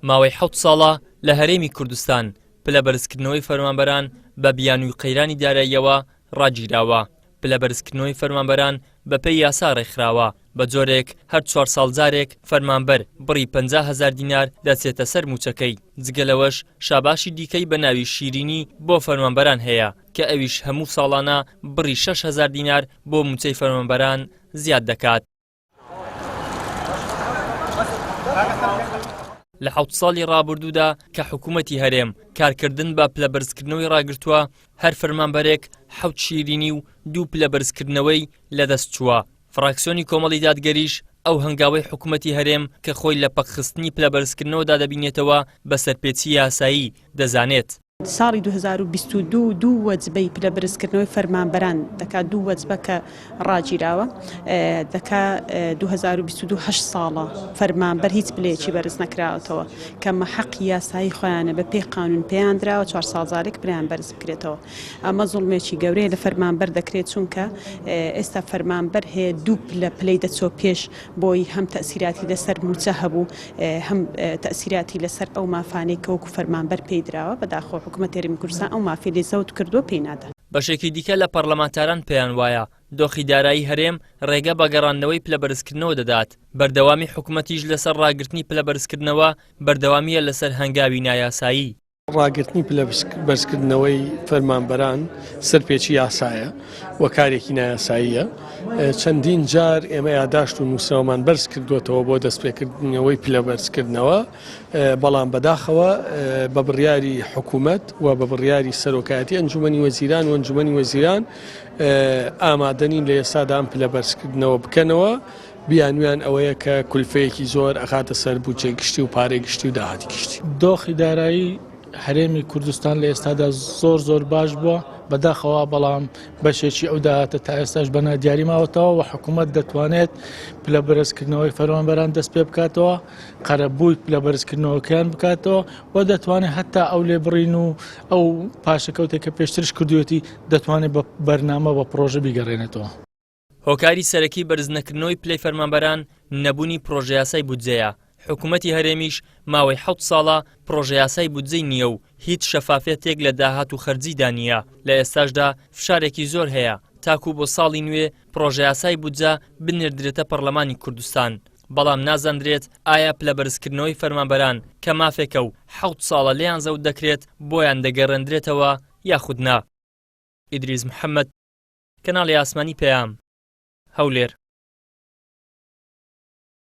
ماوەی حەوت ساڵە لە هەرێمی کوردستان پلە بەرزکردنەوەی فەرمانبەران بە بیانووی قەیرانی داراییەوە ڕاگیراوە، پلە بەرزکردنەوەی فەرمانبەران بەپێی یاسا ڕێکخراوە، بە جۆرێک هەر چوار ساڵ جارێک فەرمانبەر بڕی 50 هەزار دینار دەچێتە سەر مووچەکەی، جگە لەوەش شاباشی دیکەی بە ناوی شیرینی بۆ فەرمانبەران هەیە کە ئەویش هەموو ساڵانە بڕی 6000 دینار بۆ مووچەی فەرمانبەران زیاد دەکات. لە حەوت ساڵی ڕابردوودا کە حکوومەتی هەرێم کارکردن بە پلەبەرزکردنەوەی ڕاگرتووە، هەر فەرمانبەرێک حەوت شیرینی و دوو پلەبەرزکردنەوەی لەدەست چووە. فراکسیۆنی کۆمەڵی دادگەریش ئەو هەنگاوەی حکوومەتی هەرێم کە خۆی لە پەکخستنی پلەبەرزکردنەوەدا دەبینێتەوە بە سەرپێچی یاسایی دەزانێت. ساڵی 2022 دوو وەجبەی پلە بەرزکردنەوەی فەرمانبەران دەکات، دوو وەجبە کە ڕاگیراوە دەکا 2022 هەشت ساڵە فەرمانبەر هیچ پلەیەکی بەرز نەکراوەتەوە کە مە حەقی یاسایی خۆیانە بە پێی قانون پێیان دراوە چوار ساڵ جارێک پلەیان بەرز بکرێتەوە. ئەمە زوڵمێکی گەورەیە لە فەرمانبەر دەکرێت چونکە ئێستا فەرمانبەر هەیە دوو پلە پلەی دەچۆ پێش بۆی هەم تەئسیراتی لەسەر مووچە هەبوو هەم تەئسیراتی لەسەر ئەو مافانەی کە وەکو فەرمانبەر پێی دراوە، بەداخەوە حکومەتی هەرێمی کوردستان ئەو مافەی لێ زەوت کردووە پێی نادا. بەشێکی دیکە لە پەڕلەمانتاران پێیان وایە دۆخی دارایی هەرێم ڕێگە بە گەڕاندنەوەی پلەبەرزکردنەوە دەدات، بەردەوامی حکومەتیش لەسەر ڕاگرتنی پلەبەرزکردنەوە بەردەوامییە لەسەر هەنگاوی نایاسایی. ڕاگرتنی پلە بەرزکردنەوەی فەرمانبەران سەرپێچی یاسایە و کارێکی نایاساییە. چەندین جار ئێمە یاداشت و نووسراومان بەرز کردووەتەوە بۆ دەستپێکردنەوەی پلە بەرزکردنەوە، بەڵام بەداخەوە بە بڕیاری حکوومەت و بە بڕیاری سەرۆکایەتی ئەنجومەنی وەزیران و ئەنجومەنی وەزیران ئامادە نین لە ئێستادا ئەم پلە بەرزکردنەوە بکەنەوە. بیانویان ئەوەیە کە کولفەیەکی زۆر ئەخاتە سەر بودجەی گشتی و پارەی گشتی و داهاتی گشتی. دۆخی دارایی هەرێمی کوردستان لە ئێستادا زۆر زۆر باش بووە بەداخەوە، بەڵام بەشێکی ئەو داهاتە تا ئێستاش بە نادیاری ماوەتەوە و حکوومەت دەتوانێت پلە بەرزکردنەوەی فەرمانبەران دەست پێ بکاتەوە، قەرەبووی پلە بەرزکردنەوەکەیان بکاتەوە و دەتوانێت هەتا ئەو لێبڕین و ئەو پاشەکەوتێک کە پێشترش کردوویەتی دەتوانێت بە بەرنامە بە پڕۆژە بیگەڕێنێتەوە. هۆکاری سەرەکی بەرزنەکردنەوەی پلەی فەرمانبەران نەبوونی پڕۆژەیاسای بودجەیە، حکومەتی هەرێمیش ماوەی حەوت ساڵە پڕۆژەیاسای بودجەی نییە و هیچ شەفافیەتێک لە داهات و خەرجیدا نییە، لە ئێستاشدا فشارێکی زۆر هەیە تاکو بۆ ساڵی نوێ پڕۆژەیاسای بودجە بنێردرێتە پەڕلەمانی کوردستان، بەڵام نازاندرێت ئایا پلەبەرزکردنەوەی فەرمانبەران کە مافێکە و حەوت ساڵە لێیان زەوت دەکرێت بۆیان دەگەڕێندرێتەوە یاخود نا. ئیدریس محەمەد، کەناڵی ئاسمانی پەیام، هەولێر.